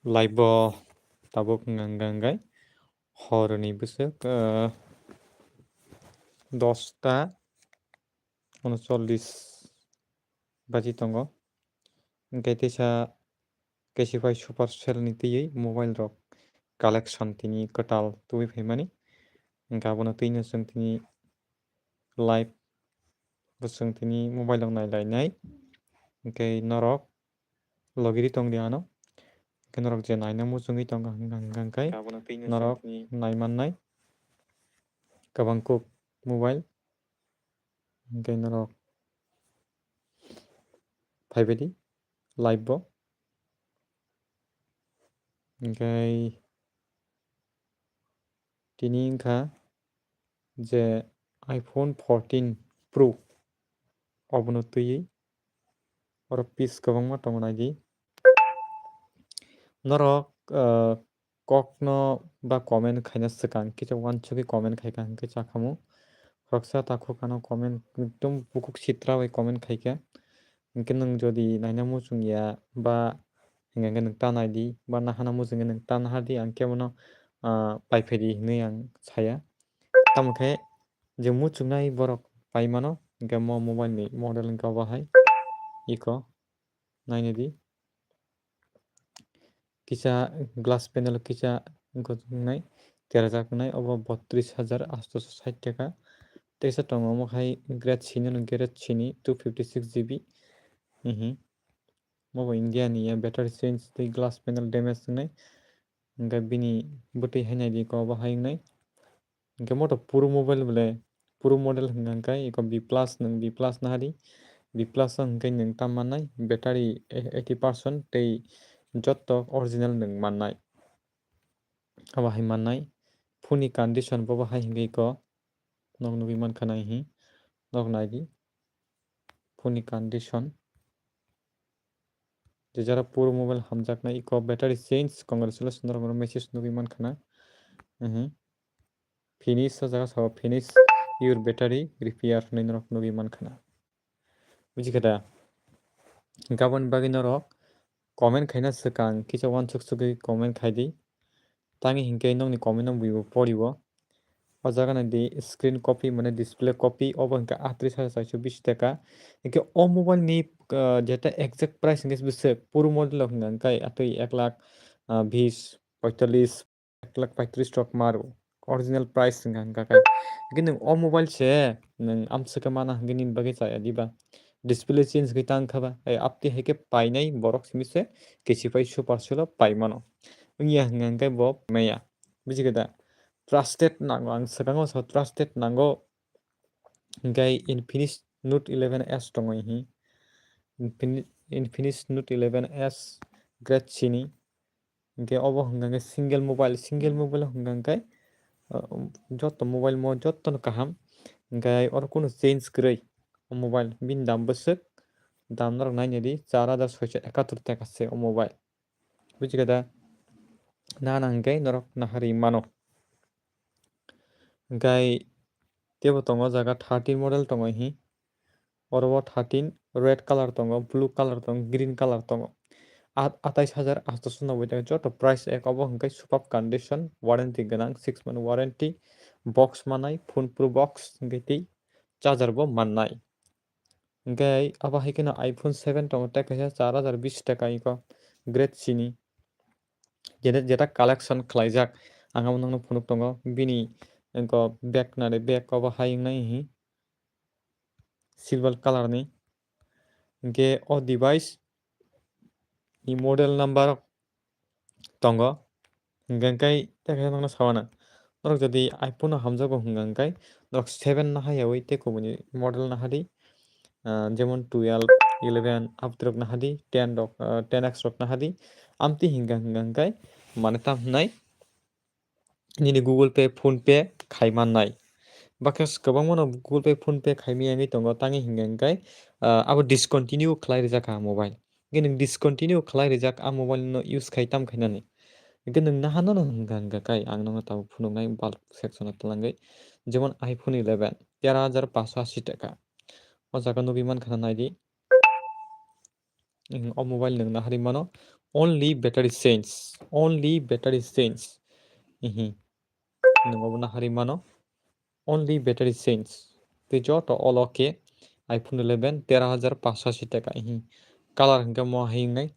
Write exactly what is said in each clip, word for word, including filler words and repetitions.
Live bo tabuk hwnka hwnka hwnkhe horni bwswk, ah, dosta unochollis baji tongo. Hwnkhe teisa Kesiphai Supercell ni twiwi mobile rok collection tini kwtal tubui phaimani. Hwnkhe abono twino chwng tini live bo chwng tini mobile rok nailainai. Hwnkhe norok logiri tongdi ano. Hwnkhe norok je naina muchungwi tongo hwnkha hwnkha hwnkhe norok naimannai kwbang kuk mobile. Hwnkhe norok phaibaidi live bo. Hwnkhe tini wngkha je iPhone fourteen Pro obono twiwi oro piece kwbangma tongo naidi. Norok, ah, kokno ba comment khaina swkang kisa uansugwi comment khaikha hwnkhe chakhamu. Khoroksa takhuk ano comment ekdom bukhuk sitra bai comment khaikha. Hwnkhe nwng jodi naina muchungya ba hwnkhe nwng ta naidi ba nahana muchungya nwng ta nahardi, ang kebono, ah, paiphaidi hwnwi ang saya. Tamo khe je muchungnai borok paimano, hwnkhe mo mobile ni model hwnkhe obo hai iko nainadi. Kisa glass panel kisa wngkha wngnai, terajak wngnai, obo botris hajar aatso sait taka. Teisa tongo omo hai grade C ni, grade C ni two fifty six G B. Mhm. Obo India ni ya, battery change tei glass panel damage wngnai. Hwnkhe bini bwtwi hai naidi iko obo hai wngnai. Hwnkhe moto Pro mobile bole, Pro model hwnkha hwnkhe iko B plus nwng B plus nahadi. B plus o hwnkhe nwng tam mannai, battery eighty percent tei jotto original nwng mannai. Abo hai mannai. Phone ni condition bobo hai hwnkhe iko. Nok nugwi mankha nai hi. Nok naidi. Phone ni condition. Je jara Pro mobile hamjaknai iko battery change, congratulations, norok message nugwi mankha na. Mhm. Finish o jaga sao finish your battery repair hinwi norok nugwi mankha na. Buji khe da? Gabon bagwi norok comment khaina swkang kisa uansuk sugwi comment khaidi. Tangwi hinkhe nokni comment no buibo porio. O jaga naidi screen copy mane display copy, obo hinkhe atris hajar chaiso bish taka. Hinkhe o mobile ni, ah, jeta exact price hinkhe bwswk Pro model o hinkha hinkhe atwi ek lakh, ah, bish, poitallis, ek lakh paitris rok maro. Original price hinkha hinkha khe. Hinkhe nwng o mobile se nwng amswkhe mana hinkhe nini bagwi chaya diba? Display change khai tang kha ba? Ai, apti hai khe painai borok simi se kesiphai Supercell o pai mano. Wngya hinkha hinkhe bo maya. Buji khe da? Trusted nango, ang swkango sa trusted nango. Hinkhe Infinix Note eleven S tongo hi. Infini-, Infinix Note eleven S grade C ni. Hinkhe obo hinkha hinkhe single mobile, single mobile hinkha hinkhe, uh, joto mobile mo joto no kaham. Hinkhe oro kunu change kwrwi o mobile, bini dam bwswk, dam norok nainadi char hajar soiso ekatur taka se o mobile. Buji khe da? Nana hinkhe norok naharwi mano. Hinkhe teibo tongo o jaga thirteen model tongo hi. Oro o thirteen red colour tongo, blue colour tongo, green colour tongo. A-, atais hajar aatso noboi taka joto price ek obo hinkhe superb condition, warranty gwnang, six month warranty, box manai, phone pro box hinkhe tei charger bo mannai. Hinkhe abo hai kheno iPhone seven tongo, tei kaisa char hajar bish taka iko grade C ni. Jeta, jeta collection khlaijak, ang abo nokno phunuk tongo. Bini iko bag nari bag obo hai wngnai hi silver colour ni. Hinkhe o device ni model number tongo. Hinkhe khe tei kaisa nokno sawana. Norok jodi iPhone no hamjago hinkha hinkhe norok seven naha yaui tei kubuni model nahadi. Ah, jemon twelve, eleven up to rok nahadi, ten rok, ah, ten X rok nahadi. Amtwi hinkha hinkha hinkhe mane tam hinai nini Google Pay, PhonePe khai mannai. Bakhe kwbangmano Google Pay, PhonePe khaimaya wngwi tongo, tangwi hinkha hinkhe, ah, abo discontinue khlai rijak kha mobile. Hinkhe nwng discontinue khlai rijak a mobile no use khai tam khainani. Hinkhe nwng nahano no hinkha hinkha khe ang nokno tabuk phunuknai bulk section o twlangwi. Jemon iPhone eleven, tera hajar paanso ashi taka. O jaga nugwi mankha na naidi. Nwng o mobile nwng naharwi mano. Only battery change. Only battery change. Ihi. Nung obo nahari mano. Only battery change. Tei joto olo khe iPhone eleven tera hajar paanch sho ashi taka. Ihi. Color hwnkhe mo hai wngnai.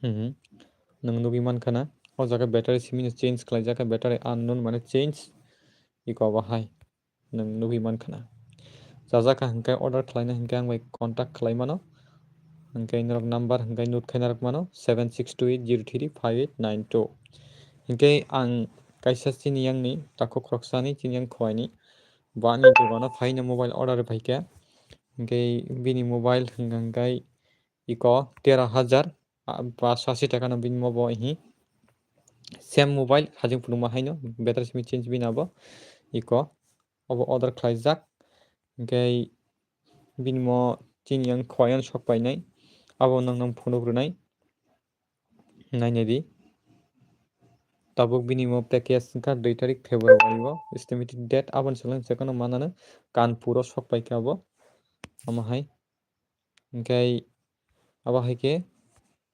Mhm. Nung nugwi mankha na. O jaga battery simi no change khlaijak kha, battery unknown mane change. Iko obo hai. Nung nugwi mankha na. Chajak kha hwnkhe order khlaina hwnkhe ang bai contact khlai mano. Hwnkhe norok number hwnkhe note khai narwk mano seven six two eight zero three five eight nine two. Hwnkhe ang kaisa chini yang ni takhuk khoroksani chini yang khowai ni bo ani dogano phaino mobile order bai kha. Hwnkhe bini mobile hwnkha hwnkhe iko tera hajar, ah, paanch sho ashi taka no bini mo bo ihi. Same mobile hajing phunukma haino battery simi change bini abo iko obo order khlaijak. Hwnkhe bini mo chini yang khowai ano sok painai abo nokno phunuk rwnai. Nainai di. Tabuk bini mo package wngkha dui tarik February o, estimated date aboni swkang swkang no manano Kanpur o sok paikha abo. Omo hai. Hwnkhe abo hai khe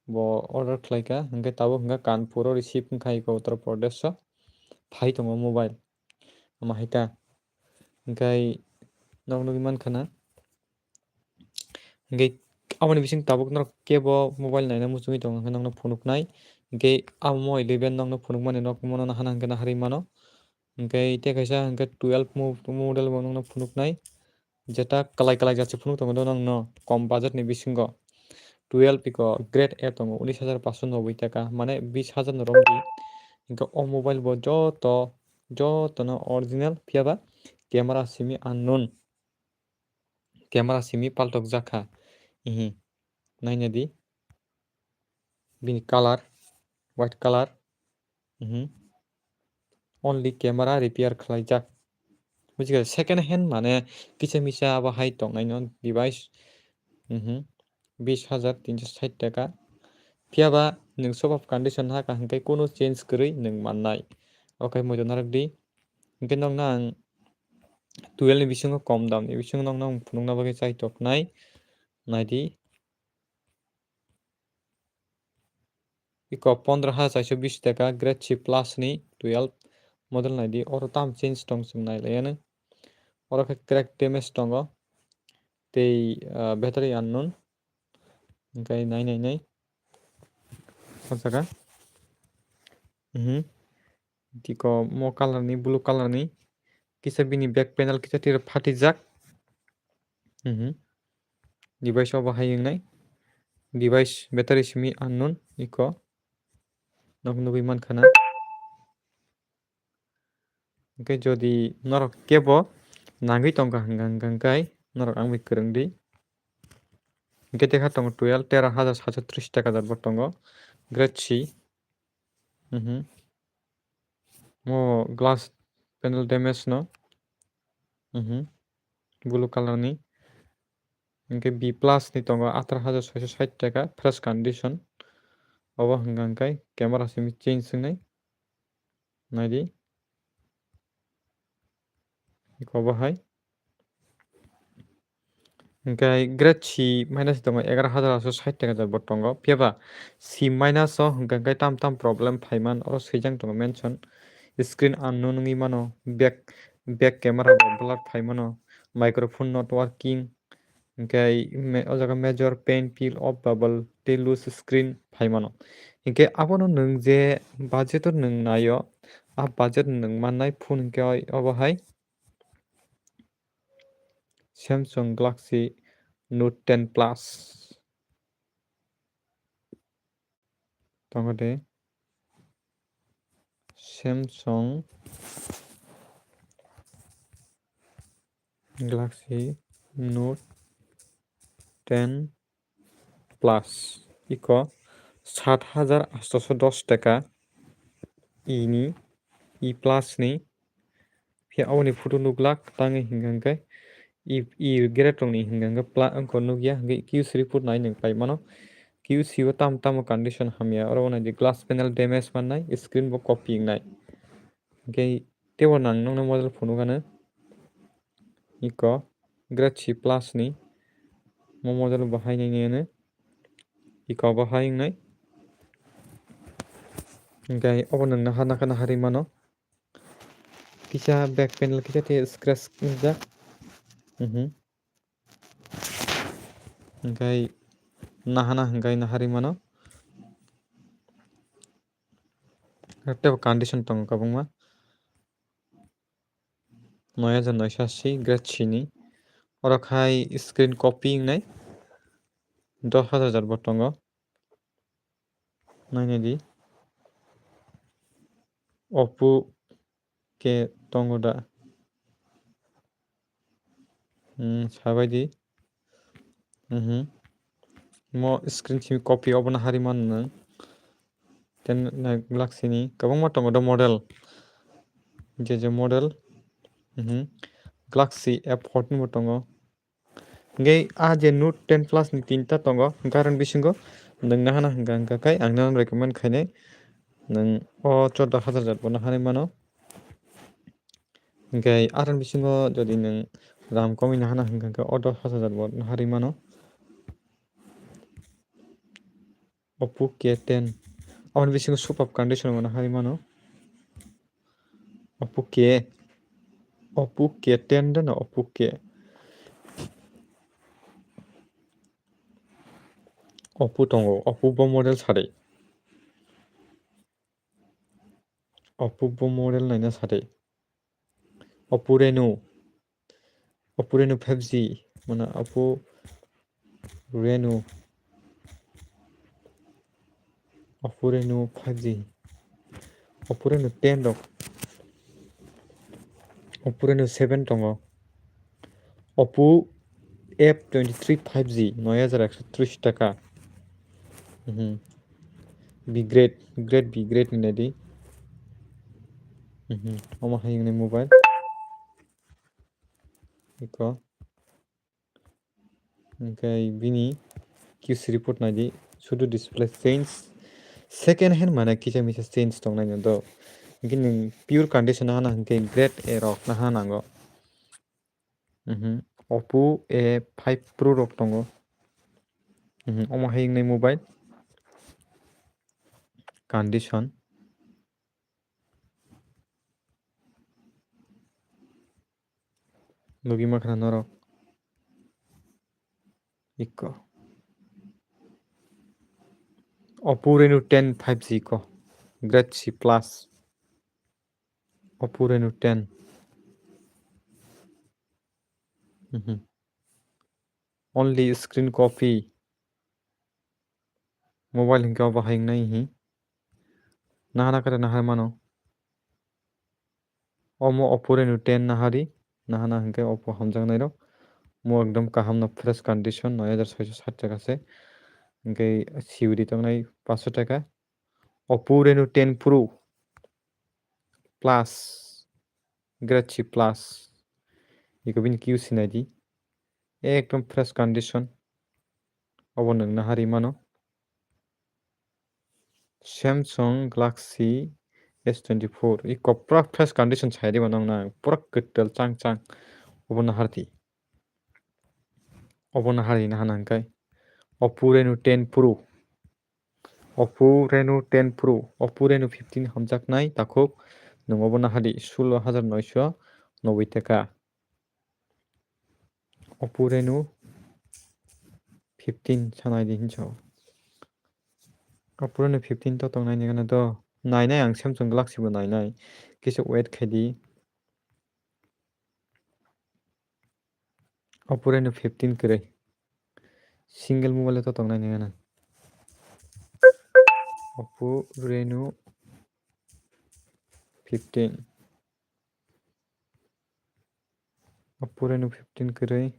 bo order khlaikha, hwnkhe tabuk hwnkha Kanpur o receive wngkha iko Uttar Pradesh o phai tongo mobile. Omo hai ta. Hwnkhe nok nugwi mankha na. Hwnkhe aboni bising tabuk norok kebo mobile naina muchungwi tongo hwnkhe nokno phunuknai. Hwnkhe amo eleven nokno phunukmani nok mono hana hwnkhe naharwi mano. Hwnkhe tei kaisa hwnkhe twelve mo-, model bo nokno phunuknai. Jeta kwlai kwlai jat se phunuk tongo do nokno kom budget ni bisingo. Twelve iko grade A tongo unis hajar paanch sho noboi taka, mane bis hajar no romdi. Hwnkhe o mobile bo joto, jotono original, phiyaba camera simi unknown. Camera simi paltok jakha. Ihi. Naina di. Bini color, white color. Mhm. Only camera repair khlaijak. Bujikha, second hand mane kisa misa abo hai tongnai no device. Mhm. Bis hajar tinsho sait taka. Phiyaba nwng sob of condition ha kaham khe kunu change kwrwi nwng mannai. Okai moito narwk di. Hwnkhe nokno ang twelve ni bisingo kom dam ni bisingo nokno ang phunukna bagwi chai toknai. Naidi. Iko pondro hajar chaisho bis taka grade C plus ni twelve model naidi. Oro tam change tong chwng nai laiya no. Oro khe crack damage tongo. Tei, ah, battery unknown. Hwnkhe nai nai nai. O jaga. Mhm. Tiko mo color ni, blue color ni. Kisa bini back panel kisa tira phatijak. Mhm. Device obo hai wngnai. Device battery simi unknown iko. Nok nugwi mankha na. Hwnkhe jodi norok kebo nangwi tongkha hwnkha, hwnkha hwnkhe norok ang bai kwrwng di. Hwnkhe tei kha tongo twelve, tera hajar satsho tris taka jat bo tongo. Grade C. Mhm. Mo glass panel damage no. Mhm. Blue color ni. Hwnkhe B plus ni tongo atharo hajar soisho sait taka fresh condition. Obo hwnkha hwnkhe camera simi change wngnai. Naidi. Iko bo hai. Hwnkhe grade C minus tongo egaroh hajar aatso sait taka jat bo tongo. Phiyaba C minus o hwnkhe tam tam problem phaiman oro swijak tongo mention. Screen unknown wngwi mano, back, back camera bo blur phaimano, microphone not working, hwnkhe me-, o jaga major pain, peel of bubble tei loose screen phaimano. Hwnkhe abono nwng je budget o nwng naio, a budget nwng mannai phone hwnkhe obo hai Samsung Galaxy Note ten Plus. Tongo de Samsung Galaxy Note ten Plus. Iko sat hajar aatso dos taka. E ni, E plus ni. Phiya aboni photo nuglak tangwi hwnkha hwnkhe E, E grade rokni hwnkha hwnkhe pla-, wngkha nukya hwnkhe Q C report nai nwng pai mano. Q C o tamo tamo condition hamya, oro o naidi glass panel damage mannai, screen bo kopi wngnai. Hwnkhe teibo nang nuknai model phunukano. Iko grade C plus ni mo model bo hai nai nai ano. Iko bo hai wngnai. Hingke obo nwng naha naha naharwi mano. Kisa back panel kisa te scratch wngjak. Mhm. Hingke nahana hingke naharwi mano. Tei bo condition tongo kwbangma. Noi hajar noisho asi grade C ni. Oro khai screen copy wngnai dos hajar bo tongo. Nainai di. Oppo ke tongo da? Hmm, sabai di. Mhm. Mo screen simi copy obono hari mano nwng. Ten na Galaxy ni kwbangma tongo do model. Je je model. Mhm. Galaxy F fourteen bo tongo. Hingke a je Note ten Plus ni tinta tongo, hingke aroni bisingo nwng nahana hingka hingka khe ang nono recommend khainai nwng o chordo hajar jat bo naharwi mano. Hingke aroni bisingo jodi nwng ram komwi nahana hingka hingke o dos hajar jat bo naharwi mano. Oppo K ten. Aboni bisingo super condition bo naharwi mano. Oppo K. Oppo K ten de no Oppo K. Oppo tongo. Oppo bo model sari. Oppo bo model naina sari. Oppo Reno. Oppo Reno five G, mana Oppo Reno, Oppo Reno five G, Oppo Reno ten rok, Oppo Reno seven tongo, Oppo F twenty-three five G, noi hajar ekso tris taka. Mhm. Be great, great, be great hinwi di. Mhm. Omo hai wngnai mobile. Iko. Hingke bini Q C report naidi, sudu display change. Second hand mane kisa misa change tongnai no do. Hingke nwng pure condition nahana hingke grade A rok naha nango. Mhm. Oppo A five Pro rok tongo. Mhm. Omo hai wngnai mobile. Condition. Nugwi mankha norok. Iko. Oppo Reno ten five G ko. Grade C plus. Oppo Reno ten. Mhm. Only screen copy. Mobile hingke obo hai wngnai hi. Nahana kare nahar mano. Omo Oppo Reno ten nahari. Nahana hingke Oppo hamjaknai rok. Mo ekdom kaham no fresh condition, noi hajar soiso sat taka se. Hingke C O D tongnai paso taka. Oppo Reno ten Pro Plus, Grade C plus. Iko bini Q C naidi. Ekdom fresh condition. Obo nwng nahari mano. Samsung Galaxy S twenty-four. Iko pura fresh condition sai diba nang na. Pura kwtal chang chang. Obo nahardi. Obo nahardi nahana hingkai. Oppo Reno ten Pro. Oppo Reno ten Pro, Oppo Reno fifteen hamjaknai takhuk, nwng obo nahadi sulo hajar noisho noboi taka. Oppo Reno fifteen sanai di hinsa. Oppo Reno fifteen to tongnai nigana do. Nainai ang Samsung Galaxy bo nainai. Kisa wait khaidi. Oppo Reno fifteen kwrwi. Single mobile to tongnai nini gana. Oppo Reno fifteen. Oppo Reno fifteen kwrwi.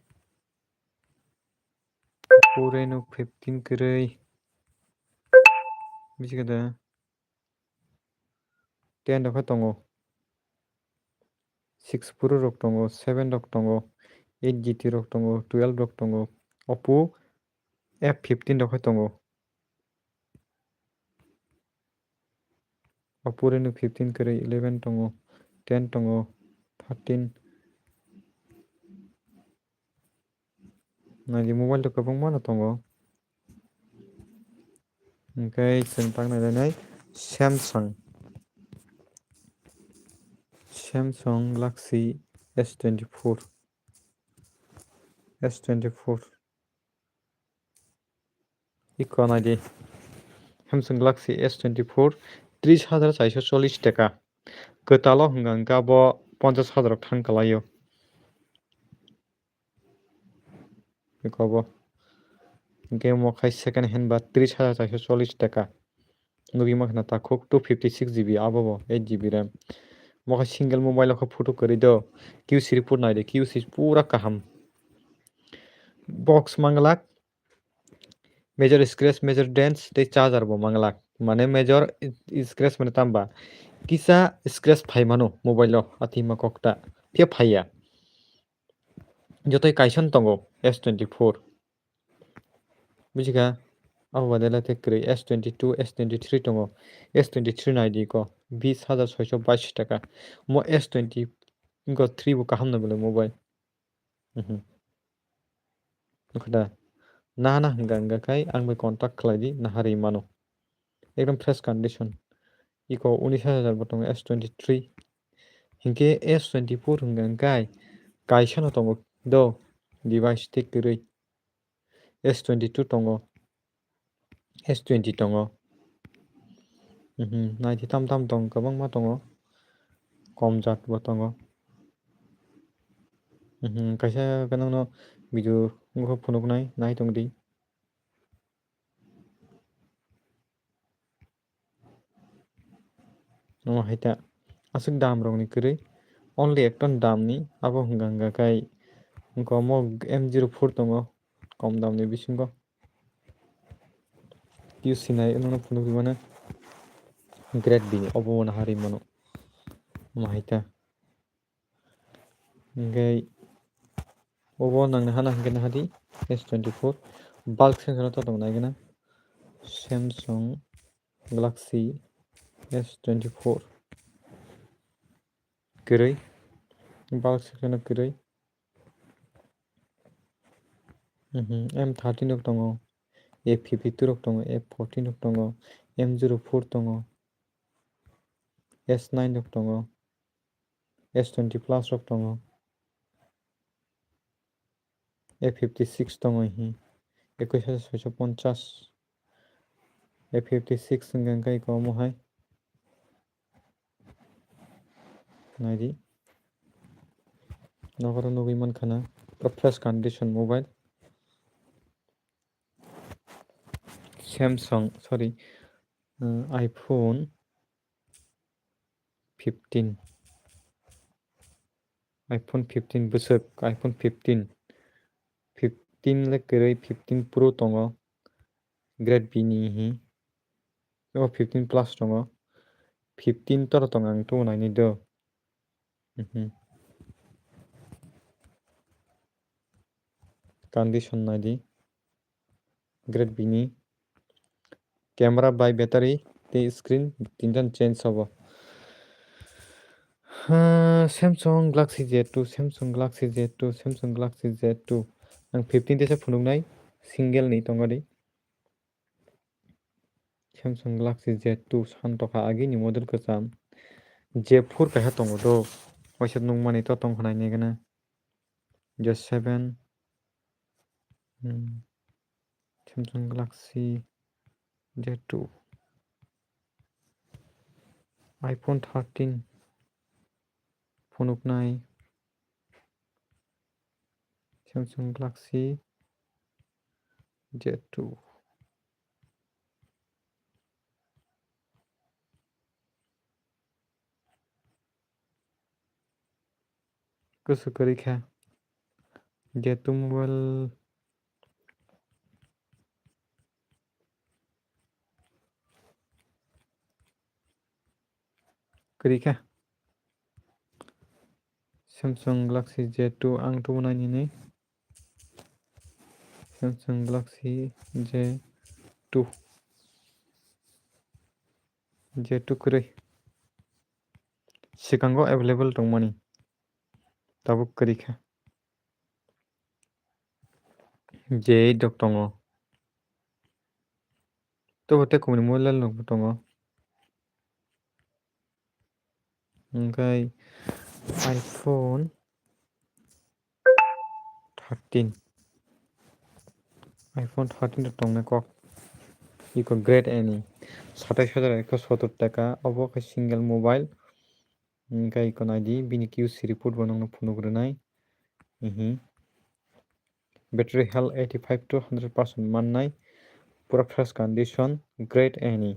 Oppo Reno fifteen kwrwi. Bisi kada. Ten rok khe tongo. Six Pro rok tongo, seven rok tongo, eight G T rok tongo, twelve rok tongo. Oppo F fifteen rok khe tongo. Oppo Reno fifteen kwrwi eleven tongo, ten tongo, thirteen. Naidi mobile rok kwbangma no tongo. Hwnkhe chwng tak nai nai Samsung, Samsung Galaxy S twenty-four, S twenty-four. Iko nai di, Samsung Galaxy S twenty-four, tris hajar chaiso chollish taka. Kwtalo hwnka hwnka bo ponchash hajar rok thang kwlaio. Iko bo. Hwnkhe omo khai second hand ba tris hajar chaiso chollish taka. Nugwi mankha na takhuk two fifty six G B abo bo eight G B RAM. Omo khai single mobile o khe photo kwrwi do. Q C report nai di, Q C pura kaham. Box manglak, major scratch, major dents tei charger bo manglak. Mane major i-, scratch mane tamba kisa scratch phai mano mobile o, atima kokta phiya phaiya. Jotoi kaisa no tongo S twenty-four. Bujiga, abo baade le tei kwrwi S twenty-two, S twenty-three tongo. S twenty-three nai di ko, bis hajar soiso bais taka. Mo S twenty go three bo kaham no belai mobile. Mhm. Nukha da. Nahana hwnka hwnka khai ang bai contact khlai di, naharwi mano. Ekdom fresh condition. Iko unis hajar bo tongo S twenty-three. Hinkhe S twenty-four hwnka hwnka khai kaisa no tongo do device tei kwrwi. S twenty-two tongo. S twenty tongo. Mhm, naidi tam tam tong, kwbangma tongo. Kom jat bo tongo. Mhm, kaisa gwnangno video wngkha phunuknai, nai tong di. Omo hai ta aswk dam rokni kwrwi, only ekta dam ni, abo hwnka hwnka khai wngkha omo M zero four tongo, kom dam ni bisingo. Use sinai wngno phunukgwi mano. Grade B ni obo wngna harwi mano. Omo hai ta. Hingke obo nangni hana hingke nahadi S twenty-four. Bulk section o tong nai gana Samsung Galaxy S twenty-four. Kwrwi. Bulk section o kwrwi. Mhm, M thirteen rok tongo, A fifty-two rok tongo, A fourteen rok tongo, M zero four tongo, S nine rok tongo, S twenty plus rok tongo, A fifty-six tongo hi, ekwis hajar soiso ponchas, A fifty-six hwnkhe hwnkhe iko omo hai. Naidi. Nokaro nugwi mankha na pura fresh condition mobile. Samsung, sorry, uh, iPhone fifteen. iPhone fifteen bwswk, iPhone fifteen. Fifteen le kwrwi, fifteen Pro tongo. Grade B ni hi. O fifteen plus tongo. Fifteen toro tongo ang tubu nainai do. Mhm. Condition naidi. Grade B ni. Camera bai battery tei screen tinta change obo. Ha, Samsung Galaxy Z two, Samsung Galaxy Z two, Samsung Galaxy Z two. Ang fifteen teisa phunuknai, single ni tongo di. Samsung Galaxy Z two santokha agini model kwcham. Z four kaisa tongo do. Waisa nukmani to tongkha nainai gana. Z seven. Hmm. Samsung Galaxy Z two. iPhone thirteen. Phunuknai. Samsung Galaxy Z two. Kusu kwrwi kha. Z two mobile. Kwrwi kha. Samsung Galaxy Z two ang tubu nainani. Samsung Galaxy Z two. Z two kwrwi. Swkango available tongmani. Tabuk kwrwi kha. Z eight rok tongo. Tobo tei kumni model rok bo tongo. Hwnkhe iPhone thirteen. iPhone thirteen rok tongnai kok. Iko grade A ni. Satais hajar ekso sotor taka. Obo khe single mobile. Hwnkhe iko naidi, bini Q C report bo nokno phunuk rwnai. Mhm. Battery health eighty-five to hundred percent mannai. Pura fresh condition, grade A ni.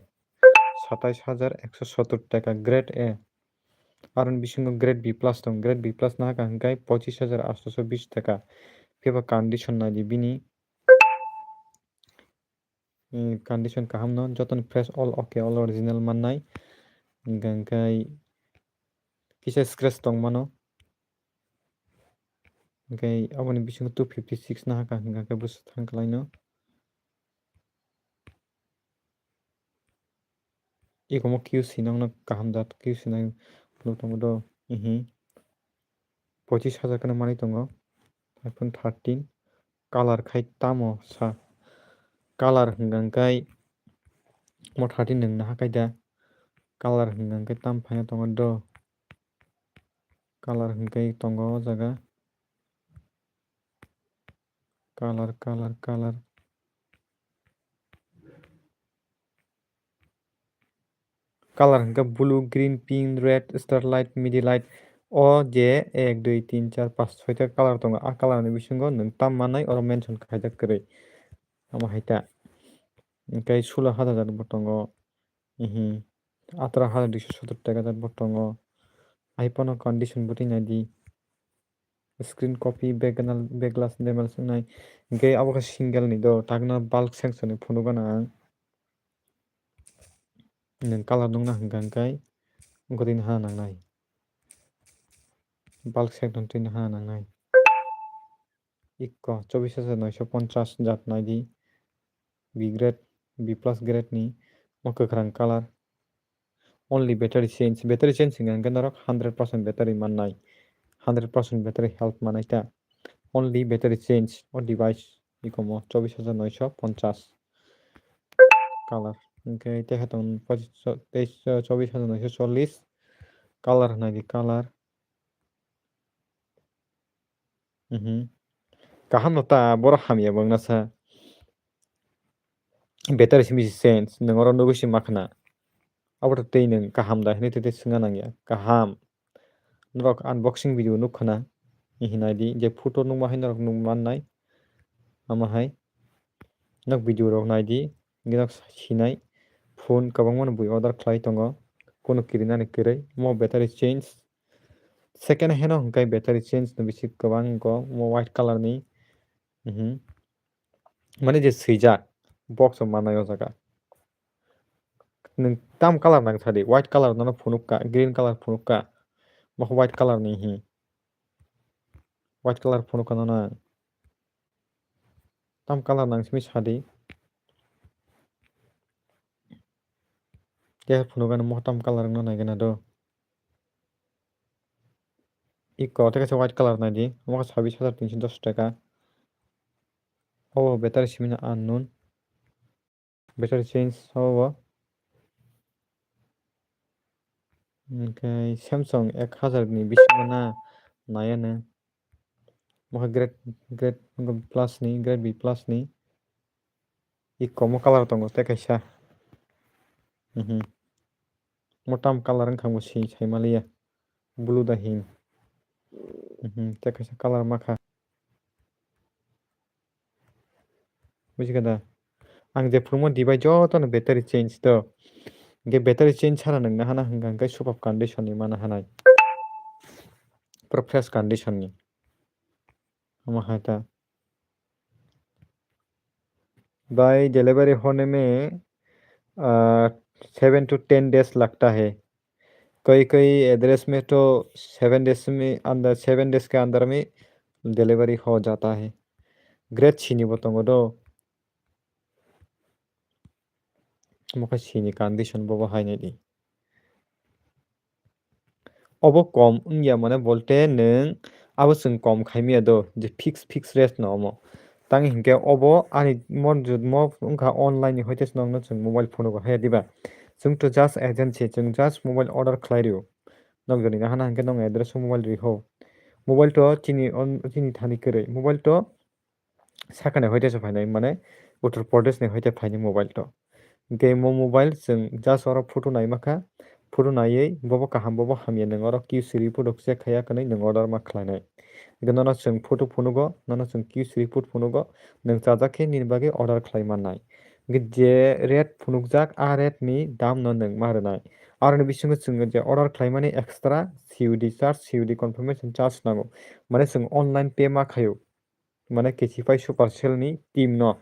Satais hajar ekso sotor taka, grade A. Aroni bisingo grade B plus tong, grade B plus nahaka hwnkhe pochis hajar atso bis taka. Phiba condition naidi bini. Mm, condition kaham no, jotono fresh, all okay, all original mannai. Hwnkhe kisa scratch tong mano. Hwnkhe aboni bisingo two fifty six nahaka hwnkhe bwswk thang kwlaino. Ikomo Q C nokno kaham jat Q C nai phunuk tongo do. Mhm. Pochis hajar kheno manwi tongo. iPhone thirteen. Color khai tamo sa. Color hwnkha hwnkhe mo thirteen nwng naha kaida. Color hwnkha hwnkhe tam phaina tongo do. Color hwnkhe tongo o jaga. Color, color, color. Color hwnkhe blue, green, pink, red, starlight, midnight. O je ek, dui, tin, char, panch, soita color tongo. A color ni bisingo nwng tam manai oro mention khaijak kwrwi. Omo hai ta. Hwnkhe sulo hat hajar bo tongo. Mhm. Ataro hajar duiso sotor taka bo tongo. Ai phone o condition bo twi naidi. Screen copy, back glass damage wngnai. Hwnkhe abo khe single ni do, takno bulk section ni phunuk gana ang. Nwng color nukna hwnkha hwnkhe wngkha twi nahana nangnai. Bulk section twi nahana nangnai. Ikko chobis hajar noisho ponchas jat naidi. B grade, B plus grade ni o kwkhwrang color. Only battery change, battery change hwnkha hwnkhe norok hundred percent battery mannai, hundred percent battery health manai ta. Only battery change o device ikomo chobis hajar noisho ponchas color. Hwnkhe tei hai tong pochis, teis, chobis hajar noisho chollis color hwnai di color. Mhm. Kaham no ta, borok hamya bo wngna sa. Battery simi se change, nwng oro nugui se makhna. Abo to tei nwng kaham da hinui tei tei swngna nangya. Kaham. Norok unboxing video nuk khna. Hinai di je photo nukma hai norok nuk mannai. Omo hai. Nok video rok nai di. Hingke nok sinai. Phone kwbangma no bui order khlai tongo. Kuno kirinani kwrwi. Mo battery change. Second hand o hwnkhe battery change no bisi kwbang wngkho, omo white color ni, mhm. Mane je swijak, box o mannai o jaga. Nwng tam color nang sadi, white color nono phunuk kha, green color phunuk kha, bo white color ni hi. White color phunuk kha nono ang. Tam color nang simi sadi. Khe phunukgani mo tam color wngna naigwna do. Iko tei kaisa white color naidi, omo khe sabis hajar tinso dos taka. Obo battery simi no unknown. Battery change obo. Hwnkhe Samsung ek hajar ni bisingo na naiya no. Bo khe grade, grade plus ni, grade B plus ni. Iko mo color tongo tei kaisa. Mhm. Mo tam color wngkha bo si sai maliya. Blue da hin. Mhm. Tei kaisa color makha. Bujiga da? Ang je phunukma device jotono battery change to. Hingke battery change sana nang nahana hingka hingke super condition ni mana hanai. Pura fresh condition ni. Omo hai ta. भाई, डिलीवरी होने में, आ, seven to ten days लगता है। कई-कई एड्रेस में तो seven days में अंदर, सेवन डेज के अंदर में डिलीवरी हो जाता है। Grade C ni bo tongo do. Omo khe C ni condition bobo hai nai di. Obo kom wngya mane bolte nwng abo chwng kom khai maya do, je fix, fix rate no omo. Tang hinkhe obo ani mo jotmo wngkha online ni hoite se nokno chwng mobile phone o haya diba. Chwng to just agency, chwng just mobile order khlai rio. Nok jani nahana hinkhe nong address o mobile riho. Mobile to chini on, chini thani kwrwi. Mobile to sakani hoite se phainai, mane Uttar Pradesh ni hoite phainai mobile to. Hinkhe mo mobile chwng just oro photo nai makha, photo naiwi bobo kaham bobo hamya, nwng oro Q C report rok check khaiya kwnwi nwng order ma khlainai. Hinkhe nono chwng photo phunugo, nono chwng Q C report phunugo, nwng chajak khe nini bagwi order khlai mannai. Hinkhe je rate phunukjak, a rate ni dam no nwng ma rwnai. Aroni bisingo chwng je order khlaimani extra C U D charge, C U D confirmation charge nango. Mane chwng online pay ma khaio. Mane Kechify Supercell ni team no.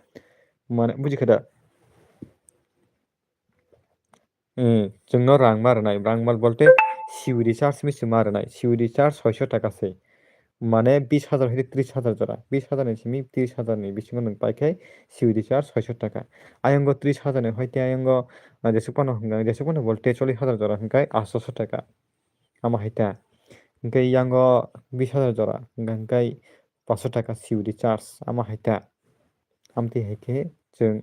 Mane bujikha da? Hmm, chwngno rang ma rwnai, rang ma bolte C U D charge mi se ma rwnai, C U D charge soisho taka se. Mane bis hajar hoite tris hajar jora, bis hajar ni simi tris hajar ni bisingo nwng pai khai C U D charge soisho taka. Ayongo tris hajar ni hoite ayongo, ah, jesuk phano hwnka, jesuk phano bolte chollish hajar jora hwnkai atso taka. Amo hai ta. Hwnkhe yango bis hajar jora, hwnka hwnkhe paso taka C U D charge, amo hai ta. Amtwi hai khe chwng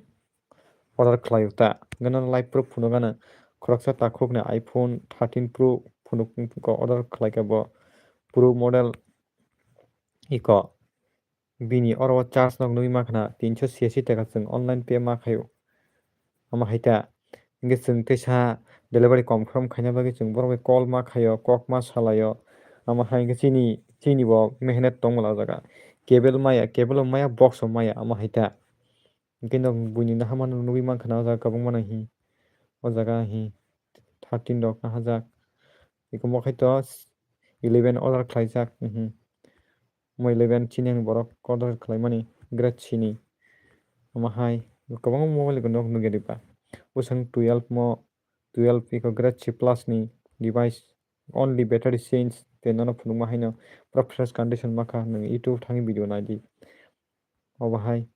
order khlaio ta. Hwnkhe nono live proof phunuk gana, khoroksa takhukni iPhone thirteen Pro phunuk, order khlaikha bo, Pro model iko. Bini oro o charge nog nugwi mankha na, tinso siasi taka chwng online pay ma khaio. Omo hai ta. Hwnkhe chwng teisa delivery confirm khaina bagwi chwng borok bai call ma khaio, kok ma salaio. Omo hai hwnkhe chini, chini bo mehenet tongmala o jaga. Cable maya, cable o maya, box o maya, omo hai ta. Hwnkhe nog buini naharmano nugwi mankha na o jaga kwbangma nang hi. O jaga hi thirteen rok nahajak. Eko mo khai to eleven order khlaijak, mhm. Mo eleven chini ang borok order khlaimani great chini. Omo hai kwbangma mobile rok nog nugya diba. Bwswng twelve mo, twelve eko great chi plus ni device, only battery change tei nono phunukma haino pura fresh condition makha, nwng YouTube thangwi video naidi. Obo hai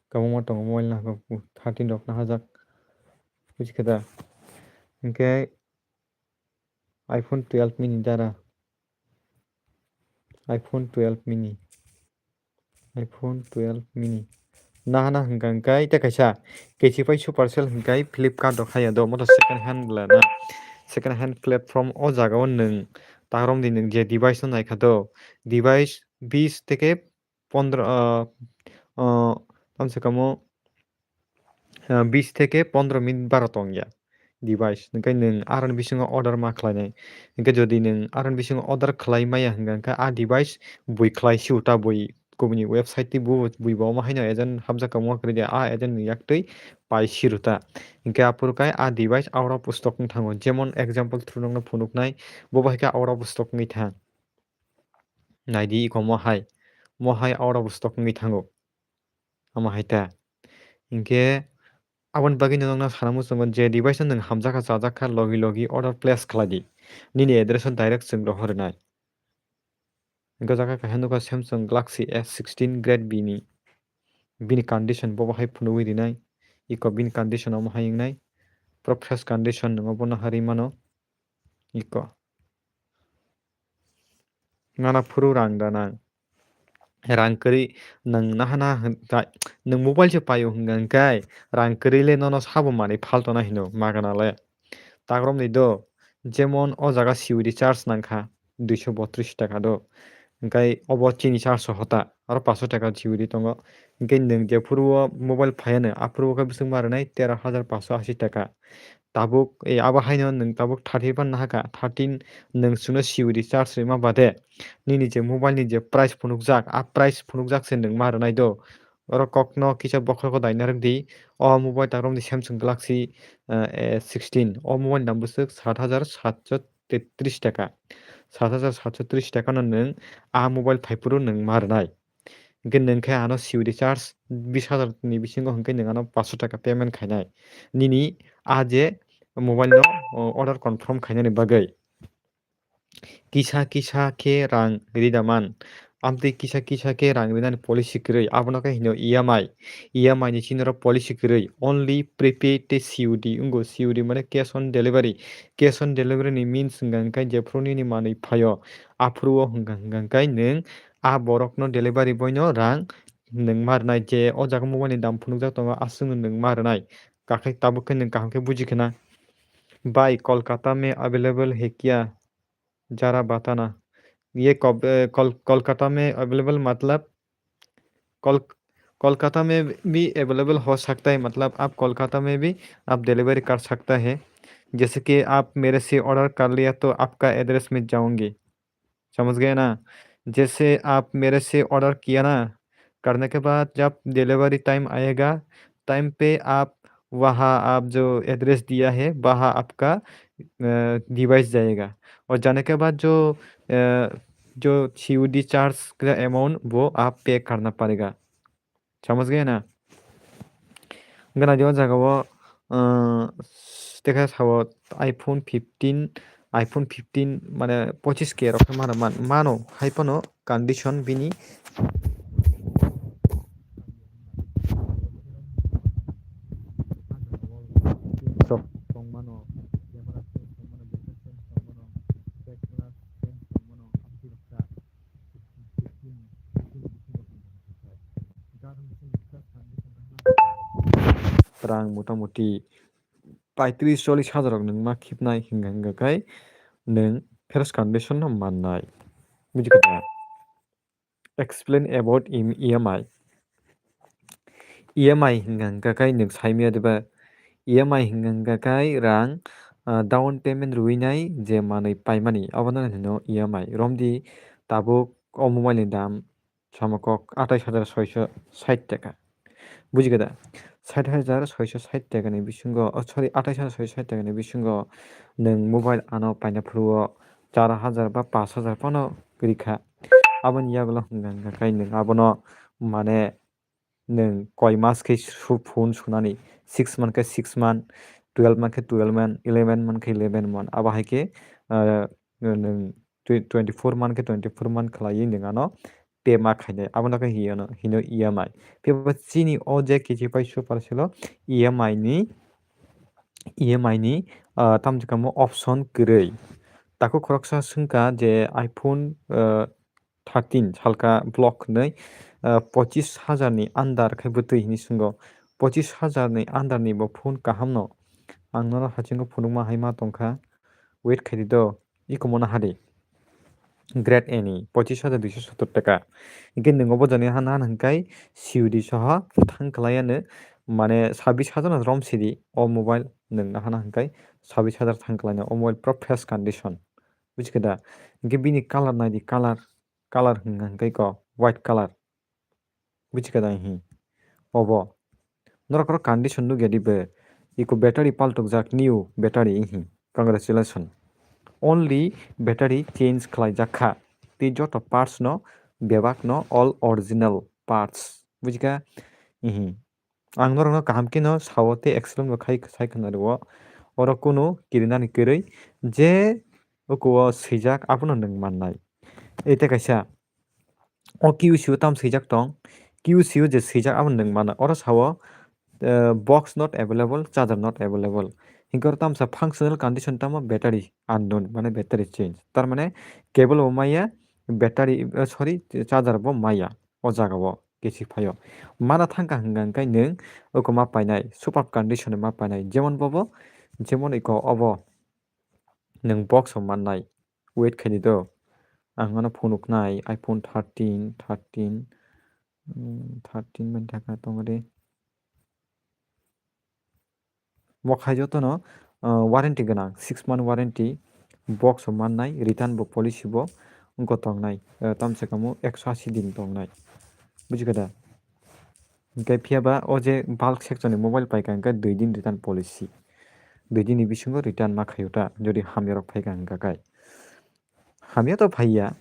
kwbangma tongo mobile nahajak, thirteen rok nahajak. Bujikha da? Hwnkhe iPhone twelve mini dara. iPhone twelve mini. iPhone twelve mini. Nahana hwnkha hwnkhe tei kaisa Kechify Supercell hwnkhe Flipkart rok haya do, moto second hand bwla na. Second hand platform o jaga o nwng ta romdi nwng je device no naikha do. Device bis teke pondro, ah, ah, tamsa kamo, ah, bis theke pondro minute baro tongya device. Hwnkhe nwng aroni bisingo order ma khlainai. Hwnkhe jodi nwng aroni bisingo order khlai maya hwnkha hwnkhe a device bui khlai sio ta bui kubuni website tei bo bui bo omo haino agent hamjak kamo kwrwi de, a agent ni yak twi pai siro ta. Hwnkhe aphuru kai a device out of stock wng thango. Jemon example through nokno phunuknai, bo bai khe out of stock wngwi thang. Naidi iko mo hai, mo hai out of stock wngwi thango. Omo hai ta. Hinkhe aboni bagwi no nokno sana muchungo je device no nwng hamjakha chajakha logi logi order place khlai di. Nini address o direct chwng rohor rwnai. Hinkhe o jaga kaisa nukha Samsung Galaxy S sixteen Grade B ni. Bini condition bobo hai phunugwi rinai. Iko bini condition omo hai wngnai. Pura fresh condition nwng obono harwi mano. Iko. Nana phuru rang da nang. Rang kwrwi nwng nahana hwn-, ta-, nwng mobile se paio hwnkha hwnkhe rang kwrwi le nono sabo manwi phaltona hino magana le. Takromni do, jemon o jaga C U D charge nangkha duiso botris taka do. Hwnkhe obo chini charge so hota, aro paso taka C U D tongo. Hwnkhe nwng jephuru o mobile phaiya no, aphuru o khe bwswk ma rwnai tero hajar paso ashi taka. Tabuk, e, abo haino nwng tabuk thirty pan nahakha, thirteen nwng chwngno C U D charge rwima bade, nini je mobile ni je price phunukjak, a price phunukjak se nwng ma rwnai do. Oro kokno kisa bokhorok dai narwk di, o mobile takromni Samsung Galaxy, eh, eh, sixteen, o mobile ni dam bwswk sat hajar satso tetris taka. Sat hajar satso tris taka no nwng a mobile phaiphuru nwng ma rwnai. Hwnkhe nwng khe ano C U D charge bis hajar ni bisingo hwnkhe nwng ano paso taka payment khainai. Nini a je mobile no, o, order confirm khainani bagwi. Kisa kisa khe rang rida man. Amtwi kisa kisa khe rang rinani policy kwrwi. Abono khe hino E M I. E M I ni chini oro policy kwrwi. Only prepaid tei C U D wngo. C U D mane cash on delivery. Cash on delivery ni means hwnkha hwnkhe jephuru nini manwi phaio, aphuru o hwnkha hwnkha hwnkhe nwng a borokno delivery boy no rang nwng ma rwnai, je o jaga mobile ni dam phunukjak tongo, aswkno nwng ma rwnai. Kakhe tabuk khe nwng kaham khe buji khna. Bhai, Kolkata mein available hai kya? Zara batana. Ye kob-, eh, Kol-, Kolkata mein available matlab Kol-, Kolkata mein bhi available ho sakta hai, matlab aap Kolkata mein bhi aap delivery kar sakta hai. Jaise ki aap mere se order kar liya to aapka address mein jaungi. समझ गए ना? जैसे आप मेरे से ऑर्डर किया ना, करने के बाद जब डिलीवरी टाइम आएगा, टाइम पे आप वहाँ आप जो एड्रेस दिया है, वहाँ आपका, अ, डिवाइस जाएगा। और जाने के बाद जो, अ, जो सीओडी चार्ज का अमाउंट, वो आप पे करना पड़ेगा। समझ गए ना? Hwnkhe naidi o jaga o, uh, tekha sao iPhone fifteen, iPhone fifteen mane pochis K rok khe mano, man-, mano, hai phano condition bini rok tong mano, camera tong mano, back camera tong mano, aboni rok kha. Rang motamuti paitris chollis hajar rok nwng ma khibnai hwnka hwnka khai nwng fresh condition no mannai. Bujikha da? Explain about em-, E M I. E M I hwnka hwnka khai nwng saimaya diba? E M I hwnka hwnka khai rang, ah, down payment rwinai je manwi paimani, abono hino E M I. Romdi tabuk o mobile ni dam Samakok atais hajar soiso sait taka. Bujikha da? Sait hajar soiso sait taka ni bisingo, oh, sorry, atais hajar soiso sait taka ni bisingo nwng mobile ano paina phuru o char hajar ba pash hajar phano rikha. Aboni yagulo hwnka hwnka khai nwng abono mane nwng koi mas khe su-, phone sunani, six month khe six month, twelve month khe twelve month, eleven month khe eleven month. Abo hai khe, ah, nwng twe-, twenty four month khe twenty four month khlaiwi nwng ano pay ma khainai. Abono khe hino, hino E M I. Phiya ba chini o je kichi pai super sale o E M I ni, E M I ni, ah, tamoni kamo option kwrwi. Takhuk khoroksa swngkha je iPhone, ah, thirteen salka block hwnwi, ah, pochis hajar ni under khe bwtwi hwnwi swngo. Pochis hajar ni under ni bo phone kaham no. Ang nono hachingo phunukma hai ma tongkha. Wait khaidi do. Iko mono hadi. Grade A ni pochis hajar duiso sottor taka. Hingke nwng obo jani hana hana hingkai C U D soho thang khlai ano, mane sabis hajar no rom sidi o mobile nwng hana hingkai sabis hajar thang khlai no o mobile pura fresh condition. Bujikha da? Hingke bini colour naidi, colour, colour hwnka hingkai ko white colour. Bujikha da? Hi obo. Norok oro condition nugya di be. Iko battery paltokjak, new battery, hi. Congratulations. Only battery change khlaijak kha. Tei joto parts no bebak no all original parts. Bujikha? Hi. Ang norokno kaham khe no sao tei explain bo khai, sai khna rwo. Oro kunu kirinani kwrwi je uko o swijak abono nwng mannai. Ete kaisa o Q C o tamo swijak tong, Q C o je swijak abo nwng mano. Oro sao, eh, box not available, charger not available. Hinkhe oro tamo sa functional condition tamo battery unknown, mane battery change. Tar mane cable bo maya, battery, eh, sorry, charger bo maya o jaga o kichik phaio. Mana thangkha hwnka hwnkhe nwng oko ma painai, super condition ma painai. Jemon bobo, jemon iko obo nwng box o mannai. Wait khaidi do. Ang ano phunuknai iPhone thirteen, thirteen, mm, thirteen mani thaka tongri. Bo khai jotono, ah, warranty gwnang, six month warranty, box o mannai, return bo policy bo wngkha tongnai, ah, tamsa kamo ekso asi din tongnai. Bujikha da? Hingke phiya ba o je bulk section ni mobile paikha hingke dui din return policy. Dui din ni bisingo return ma khaio ta, jodi hamya rok phaikha hingka kai. Hamya to phaiya,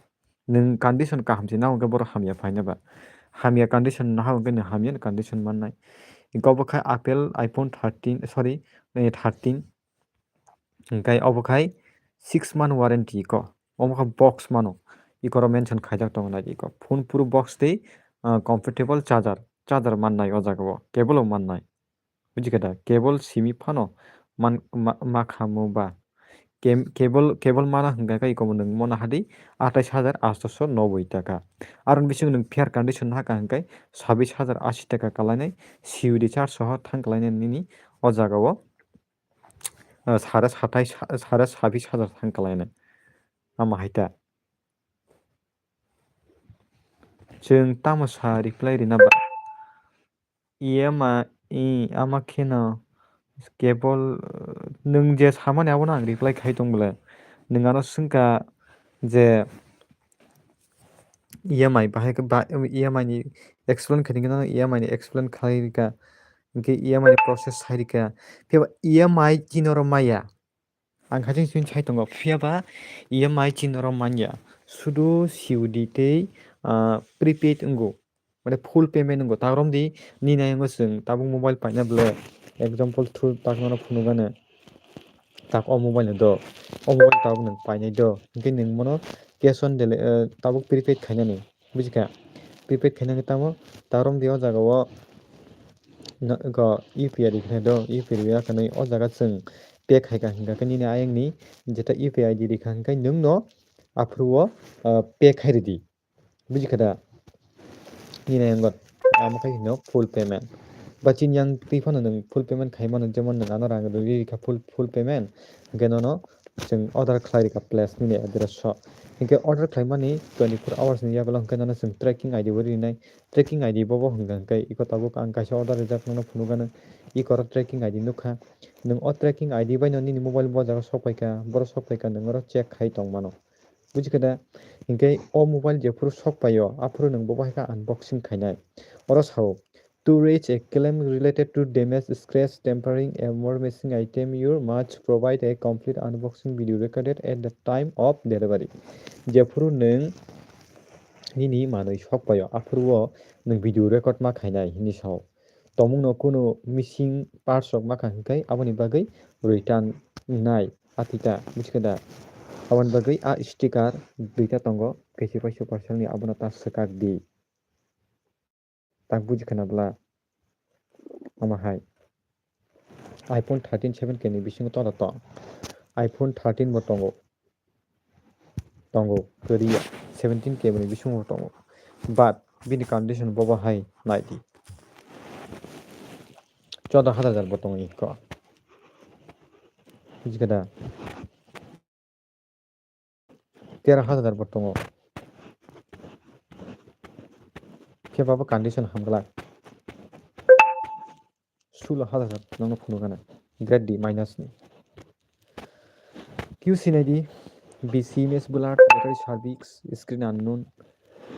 nwng condition kaham se nahok hingke borok hamya phaina ba. Hamya condition nahok hingke nwng hamya ni condition mannai. Hingke obo khe Apple iPhone thirteen, sorry, eh, thirteen. Hingke obo khai six month warranty iko. Omo khe box mano. Iko ro mention khaijak tongo nai iko. Phone puro box tei, ah, compatible charger. Charger mannai o jaga o. Cable o mannai. Bujikha da? Cable simi phano man, ma, ma khamu ba. Kem-, cable, cable mana hwnkha khe ikomo nwng mona hadi atais hajar atsho noboi taka. Aroni bisingo nwng fair condition haka hwnkhe sabis hajar asi taka kalainai, C U D charge soho thang kalainai nini o jagao, ah, sare satais, sare sabis hajar thang kalainai. Ama hai ta. Chwng tamo sa reply rina ba? E M I, i, ama kheno cable, nwng je samani abono ang reply khai tong bole. Nwng ano swngkha je E M I bahai khe ba, E M I ni explain khai khe E M I ni explain khai rika. Hwnkhe E M I ni process sai rika. Phiya ba E M I chini oro maya. Ang khaising sing sai tongo, phiya ba E M I chini oro manya. Sudu C U D tei, ah, prepaid wngo. Mane full payment wngo. Tak romdi nini ayango chwng tabuk mobile paina bole. Example through tak nono phunukgano. Tak o mobile no do. O mobile tabuk nwng painai do. Hwnkhe nwng mono cash on deli-, ah, tabuk prepaid khainani. Bujikha? Prepaid khaina khe tamo? Tak romdi o jagao no-, go U P I rikha do, U P I rwya khe nai o jaga chwng pay khaika hwnkha khe nini ayangni jeta U P I I D rikha hwnkhe nwngno aphuru o, ah, pay khai ridi. Bujikha da? Nini ayango amo khai hino full payment. Ba chini yang twi phano nwng full payment khai mano, jemon nwng ano rang rwi rikha full, full payment, hwnkhe nono chwng order khlai rikha place nini address o. Hinkhe order khlaimani twenty-four hours ni yagulo hwnkhe nono chwng tracking I D bo rinai. Tracking I D bobo hwnkha hwnkhe iko tabuk ang kaisa order rijak nono phunukgano. Iko oro tracking I D nukha. Nwng o tracking I D bai no nini mobile bo jaga sok paikha, boro sok paikha, nwng oro check khai tong mano. Bujikha da? Hinkhe o mobile jephuru sok paio, aphuru nwng bobo hai khe unboxing khainai. Oro sao, "To raise a claim related to damage, scratch, tampering, or missing item, you must provide a complete unboxing video recorded at the time of delivery." Jephuru nwng nini manwi sok paio, aphuru o nwng video record ma khainai hinwi sao. Tongmungno kunu missing parts rok ma kha hwnkhe aboni bagwi return nai atita, bujikha da? Aboni bagwi a sticker duita tongo, kaisa pai super cell ni, abono ta swkak di. Tak buji khna bwla. Omo hai. iPhone thirteen seven K ni bisingo tola tong. iPhone thirteen bo tongo. Tongo, kwrwi ya. Seventeen K ni bisingo tongo. But bini condition bobo hai nai di. Chodo hajar bo tongo iko. Buji khe da? Tero hajar bo tongo. Khe babo condition hamglak. Sulo hajar nokno phunukgana. Grade D minus ni. Q C nai di, B C M S blur, battery service, screen unknown,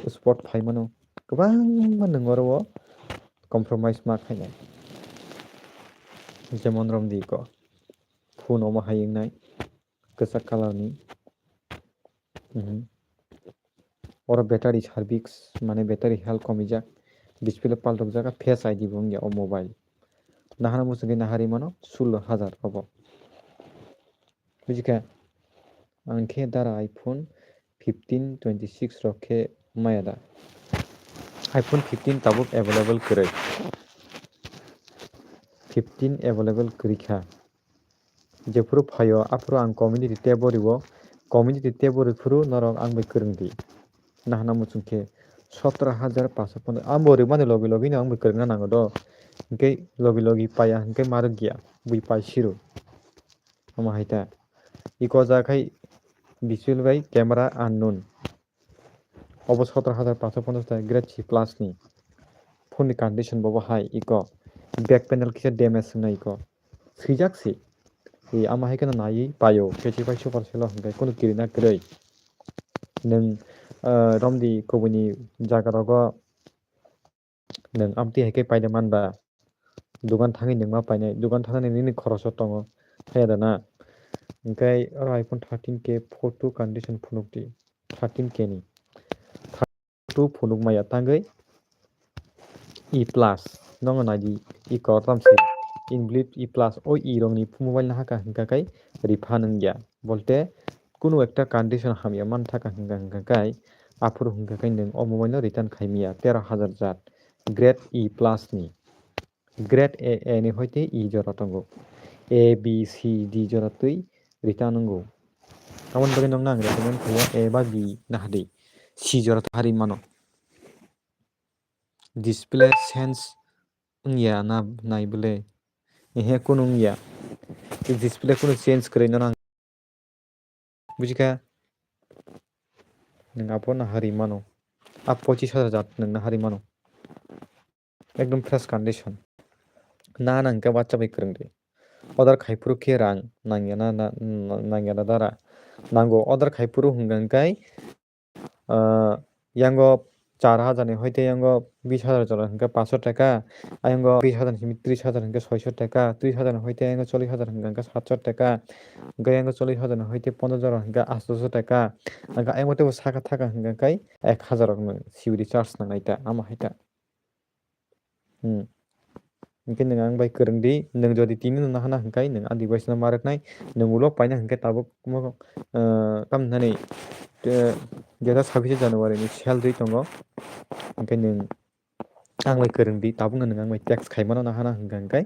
spot phaimano. Kwbangma nwng oro o compromise ma khainai. Jemon romdi ko. Phone omo hai wngnai. Kwchak colour ni. Mhm. Oro battery service, mane battery health komijak, display paltokjak, Face I D bo wngya o mobile. Nahana muchungwi naharwi mano sulo hajar obo. Bujikha? Ang khe dara iPhone fifteen twenty-six rok khe maya da. iPhone fifteen tabuk available kwrwi. Fifteen available kwrwi kha. Jephuru phaio, aphuru ang community tab o rwo, community tab o rwphuru norok ang bai kwrwng di. Nahana muchung khe sotro hajar paanso ponchash, abo rwmani logi logi no ang bai kwrwngna nango do. Hinkhe logi logi paiya hinkhe ma rwkya, bui pai siro. Omo hai ta. Iko ja khai visual bai camera unknown. Obo sotro hajar paanso ponchash taka grade C plus ni. Phone ni condition bobo hai iko. Back panel kisa damage wngnai iko. Swijak se. E, ama hai kheno naiwi paio. Khe se pai super selo hwnkhe kunu kirina kwrwi. Nwng, ah, romdi kubuni jaga rogo nwng amtwi hai khe paina man ba. Dugan thangwi nwng ma painai. Dugan thangnani nini khoroso tongo. Haiya da na? Hinkhe oro iPhone thirteen K photo condition phunukdi. Thirteen K ni. Photo phunuk maya tangwi E plus. Nongo naidi e kor tamsi. Inbuilt E plus. O E rokni mobile no haka hwnkha khe refund wngya. Bolte kunu ekta condition hamya man thaka hwnkha hwnkha khe aphuru hwnkha khe nwng o mobile no return khai maya tero hajar jat. Grade E plus ni. Grade A, A ni hoite E jora tongo. A, B, C, D jora twi rita nwngo. Aboni bagwi nokno ang recommend khaio A ba B nahadi. Si jora to hari mano. Display change wngya na nai bwle? Ehe, kunu wngya. Display kunu change kwrwi no nang. Bujikha? Nwng abono hari mano. A pochis hajar jat nwngno hari mano. Ekdom fresh condition. Na nang khe bacha bai kwrwng di. Order khai phuru khe rang nangya na, na, na, nangya na dara. Nango order khai phuru hwnka hwnkhe, ah, yango char hajar ni hoite yango bis hajar jora hwnkhe paanch sho taka, ayango bis hajar ni simi tris hajar hwnkhe soi sho taka, tris hajar ni hoite yango chollis hajar hwnkhe sat sho taka, hwnkhe yango chollis hajar ni hoite pondro jora hwnkhe aat sho taka, hwnkhe ayang teibo saka thaka hwnkhe ek hajar rok nwng C O D charge nangnai ta, amo hai ta. Hmm. Hwnkhe nwng ang bai kwrwng di, nwng jodi tini no nahana hwnkhe nwng a device no ma rwknai, nwng ulo paina hwnkhe tabuk mo, ah, tamni nani, eh, jeta sabbish January ni sale rwi tongo, hwnkhe nwng ang bai kwrwng di, tabukno nwng ang bai text khaimano nahana hwnkha hwnkhe,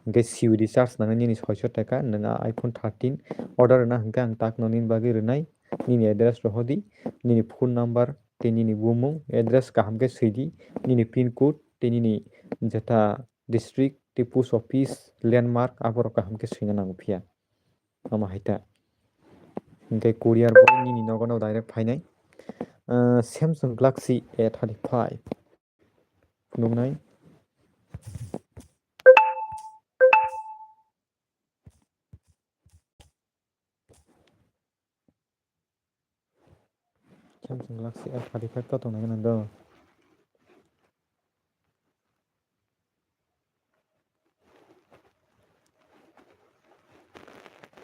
hwnkhe C O D charge nangnai nini soi sho taka, nwng a iPhone thirteen order rwna hwnkhe ang takno nini bagwi rwnai, nini address rohordi, nini phone number tei nini bumung, address kaham khe swidi, nini pin code tei nini jeta district tei post office, landmark aborok kaham khe swina nango phiya. Omo hai ta. Hwnkhe courier boy nini nogo no direct phainai. Ah, Samsung Galaxy A thirty-five. Phunuknai. Samsung Galaxy A thirty-five to tongnai gwnang do.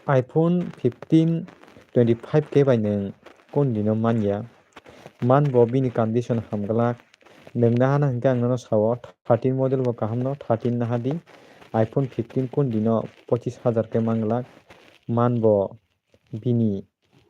iPhone fifteen twenty-five K bai nwng kun dino manya. Man bo bini condition hamglak. Nwng nahana hwnkhe ang nono sao, thirteen model bo kaham no, thirteen naha di. iPhone fifteen kun dino pochis hajar khe manglak. Man bo bini,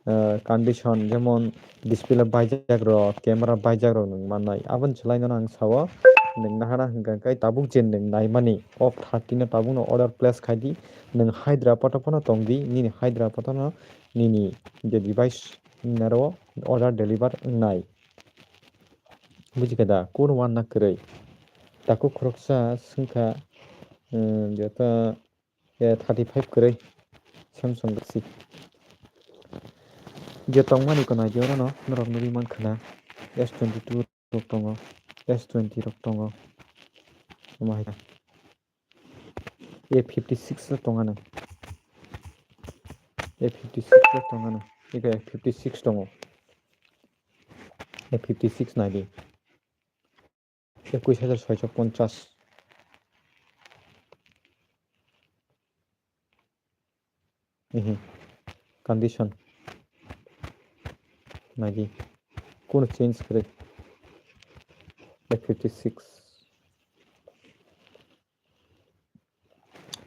ah, condition, jemon display baijak rok, camera baijak rok nwng mannai. Aboni swlaino ang sao, nwng nahana hwnkha khe tabuk je nwng naimani, o thirteen no tabukno order place khai di, nwng Hyderabad o phano tong di, nini Hyderabad o no nini je device naro order deliver wngnai. Bujikha da, kun wanna kwrwi. Takhuk khoroksa swngkha, um, jeta A thirty-five kwrwi Samsung Galaxy. Je tongmani ko nai di oro no norok nugwi mankha na S twenty-two rok tongo, S twenty rok tongo. Omo hai A fifty-six rok tongo no. A fifty-six rok tongo no. Iko A fifty-six tongo. A fifty-six nai di. Ekush hajar soisho ponchas. Ehe. Condition. Nagi. Kono change kwrwi. F fifty six.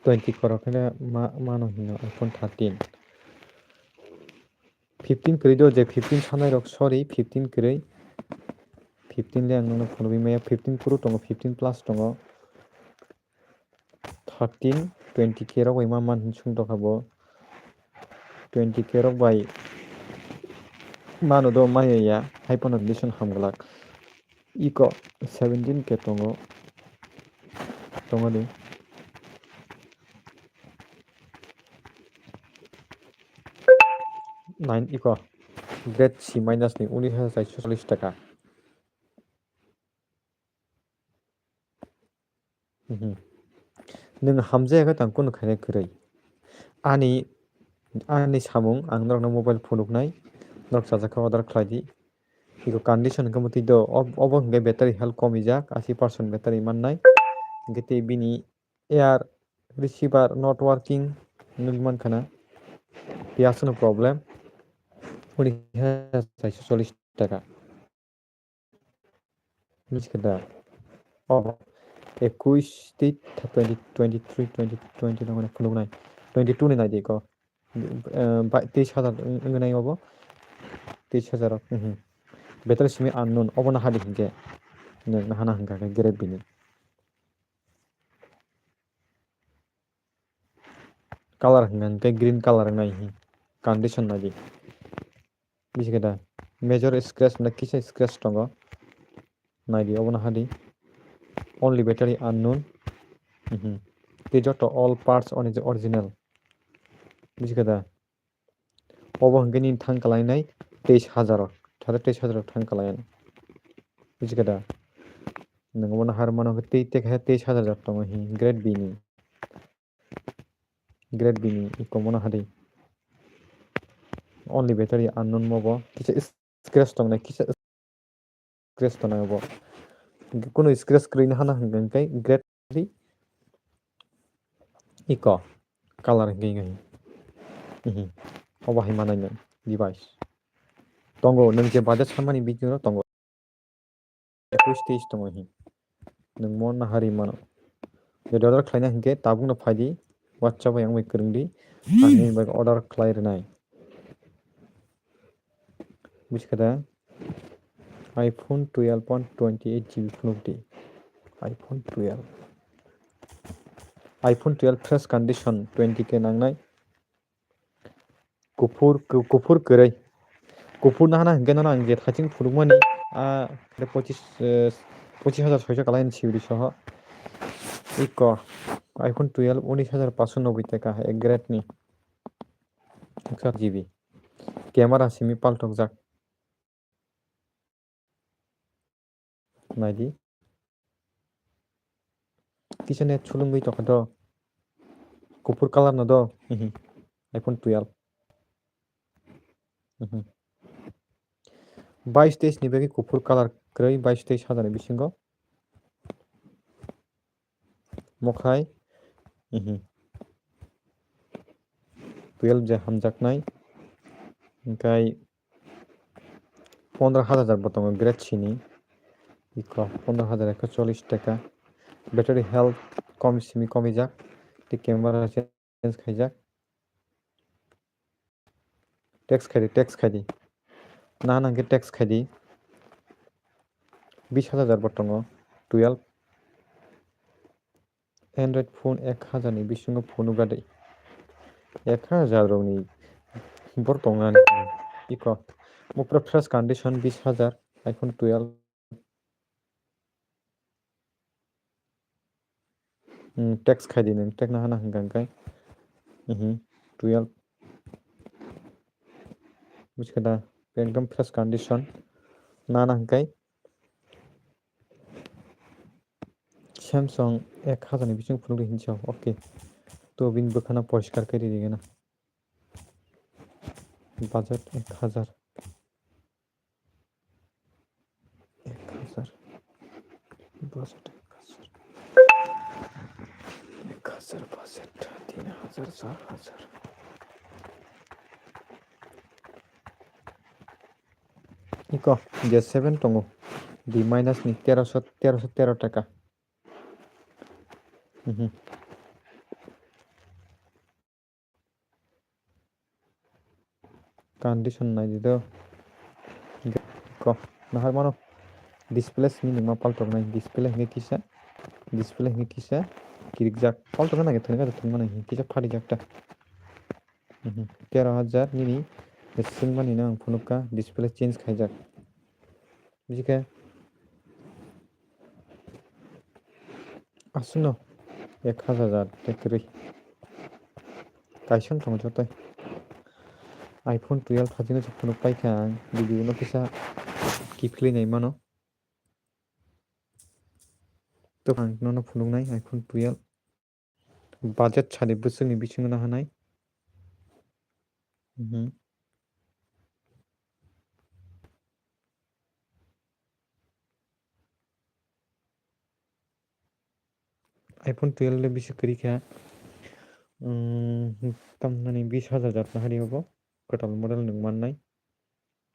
Twenty korok khe ma-, mano hino iPhone thirteen. Fifteen kwrwi do je, fifteen sanai rok, sorry, fifteen kwrwi. Fifteen le ang nono phunugwi maya, fifteen Pro tongo, fifteen Plus tongo. Thirteen, twenty K rok bai ma man hin sung tokha bo. Twenty K rok bai mano do maya ya, hai phano condition hamglak. Iko seventeen K tongo, tongo di. Nine iko grade C minus ni unis hajar chaiso chollis taka. Mhm. Nwng hamjaya khe tang kunu khainai kwrwi. Ani, ani samung ang norokno mobile phunuknai, norok chajak khe order khlai di. Iko condition hwnkhe mwtwi do, ob-, obo hwnkhe battery health komijak, ashi percent battery mannai. Hwnkhe tei bini air receiver not working nukmankha na. Tei aswkno problem. Unis hajar chaiso chollis taka. Miskhe da. Oh, ekush tei twenty, twenty-three, twenty, twenty nangmani phunuknai. Twenty-two ni naidi ko. Eh, ba-, teis hajar wng-, wngnai obo. Teis hajar rok, mhm. Battery simi unknown. Obo no hadi hinkhe. Nwng nahana hwnkha khe grade bini. Color hwnkha hwnkhe green color wngnai hi. Condition naidi. Bisi khe da. Major scratch na kisa scratch tongo. Naidi obono hadi. Only battery unknown. Mhm. Tei joto all parts on is original. Bisi khe da. Obo hwnkhe nini thang kalainai teis hajar o. Thare teis hajar o thang kalainai. Bisi khe da. Nwng obono har mano hwnkhe tei, tei khe teis hajar tongo hi. Grade B ni. Grade B ni iko mono hadi. Only battery unknown mo bo. Kisa scratch tongnai, kisa scratch tongnai bo. Kunu scratch kwrwi no hana hwnkhe grade three iko color hwnkhe ngai. Mhm. Obo hai manai nang device. Tongo nwng je budget sanmani video no tongo. Ekwis teis tongo hi. Nwng mo nahari mano. Jodi order khlaina hinkhe tabukno phaidi, WhatsApp bai wngwi kwrwngdi. Ang nini bagwi order khlai rwnai. Buji kha da? iPhone twelve point twenty eight G B phunukdi. iPhone twelve. iPhone twelve fresh condition twenty K nangnai. Kuphur, ku-, kuphur kwrwi. Kuphur nahana hinkhe nono ang je thaching phunukmani, ah, pochis, eh, pochis hajar soicho kalai ni sibiri soho. Iko, iPhone twelve unis hajar paanso nobboi taka, ek grade ni. Ekso G B. Camera simi paltokjak. Naidi. Kisa net sulungwi tongkha do. Kuphur color no do. Mhm. iPhone twelve. Mhm. Bais teis ni bagwi kuphur color kwrwi, bais teis hajar ni bisingo. Mokhai, mhm. Twelve je hamjaknai. Hingkai pondro hajar bo tongo grade C ni. Iko pondro hajar ekso chollish taka. Battery health kom simi komijak. Tei camera change khaijak. Text khaidi, text khaidi. Nahana hwnkhe text khaidi. Bis hajar bo tongo, twelve. Android phone ek hajar ni bisingo phunukgadi. Ek hajar rokni bor tongnani. Iko. Bo pura fresh condition bis hajar, iPhone twelve. Hmm, text khaidi nwng, text nahana hwnkha hwnkhe. Mhm, twelve. Buji kha da, ekdom fresh condition. Nana hwnkhe. Samsung ek hajar ni bising phunukdi hinwi sao. Okay. To bini bwkhano poriskar khe ri rwgwna. Budget ek hajar. Ek hajar. Budget ek hajar. Ek hajar budget, tin hajar, char hajar. Iko, J seven tongo. D minus ni teroso, teroso tero taka. Mhm. Condition naidi do. Ko, nahar mano. Display simi nungma paltok nai. Display hinge kisa. Display hinge kisa. Kirikjak. Paltok na ge thangna thangma nai. Kisa pharijak ta. Mhm. Tero hajar nini. Singmani no ang phunukha. Display change khaijak. Bujikha? Aswkno ek hajar tei kwrwi. Kaisa wng tongo jotoi. iPhone twelve thachino se phunuk paikha ang, video no kisa kiphilwi nai mano. To ang nono phunuknai iPhone twelve. Budget sadi bwswkni bisingo nahanai. Mhm. iPhone twelve le bisi kwrwi kha. Umm, tamni bis hajar jat nahari obo. Kwtal model nwng mannai.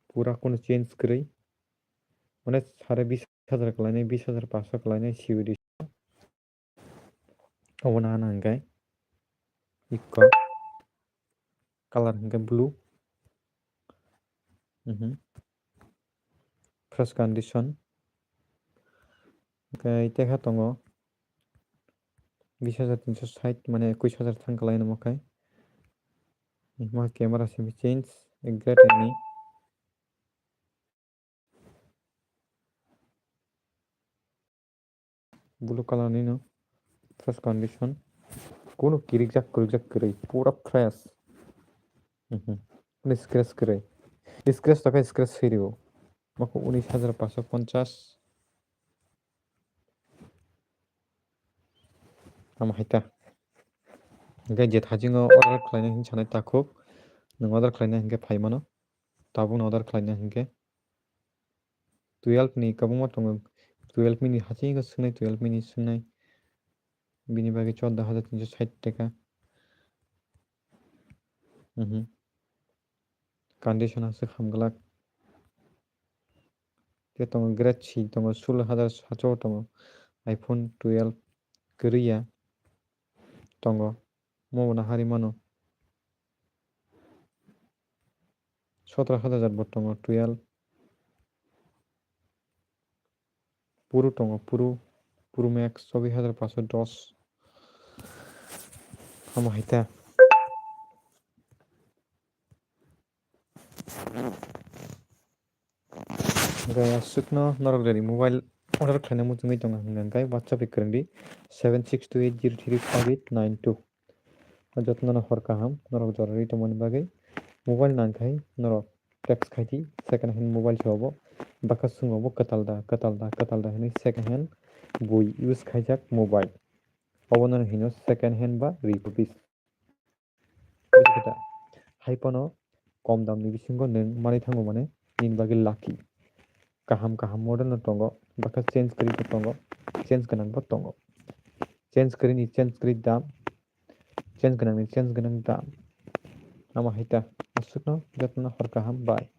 Pura kono change kwrwi. Mane sare bis hajar kwlainai, bis hajar paanso kwlainai, C O D. Obo nahana hwnkhe iko color hwnkhe blue. Mhm. Fresh condition. Hwnkhe tei kha tongo bis hajar tinso sait, mane ekwis hajar thang kwlaino omo khe. Omo camera simi change, ek grade ni. Blue color ni no. Fresh condition. Kuno kirijak, kirijak kwrwi. Pura fresh. Mhm. Kuno scratch kwrwi. Scratch tokhe scratch swirio. Mako unis hajar paso ponchas. Tamo hai ta. Hingke je thajingo order khlaina hin sanai takhuk. Nwng order khlaina hinkhe phai mano. Tabukno order khlaina hinkhe. Twelve ni kwbangma tongo. Twelve mini hachingno swngnai, twelve mini swngnai. Bini bagwi chordo hajar tinso sait taka. Mhm. Condition aswk hamglak. Tei tongo grade C tongo, sulo hajar sacho tongo. iPhone twelve kwrwi ya tongo. Mo bo no hari mano. Sotro hajar bo tongo, twelve. Puru tongo, Puru, Puru Max, chobbish hajar paso dos. Amo hai ta. Hingke aswkno norok jodi mobile order khlaina muchungwi tongo hingka hingke WhatsApp bai kwrwngdi seven six two eight zero three five eight nine two. O jotono hor kaham norok jora rwi tongmani bagwi mobile nangkhai norok text khaidi second hand mobile se obo bwkha swngo bo kwtal da kwtal da kwtal da hinwi second hand bui use khaijak mobile obono hino second hand ba refurbish. Buji khe ta? Hai phano kom dam ni bisingo nwng manwi thango mane nini bagwi lucky. Kaham kaham model no tongo, bwkha change kwrwi bo tongo, change gwnang bo tongo. Change kwrwi ni change kwrwi dam, change gwnang ni change gwnang dam. Amo hai ta, aswkno jotono hor kaham, bye.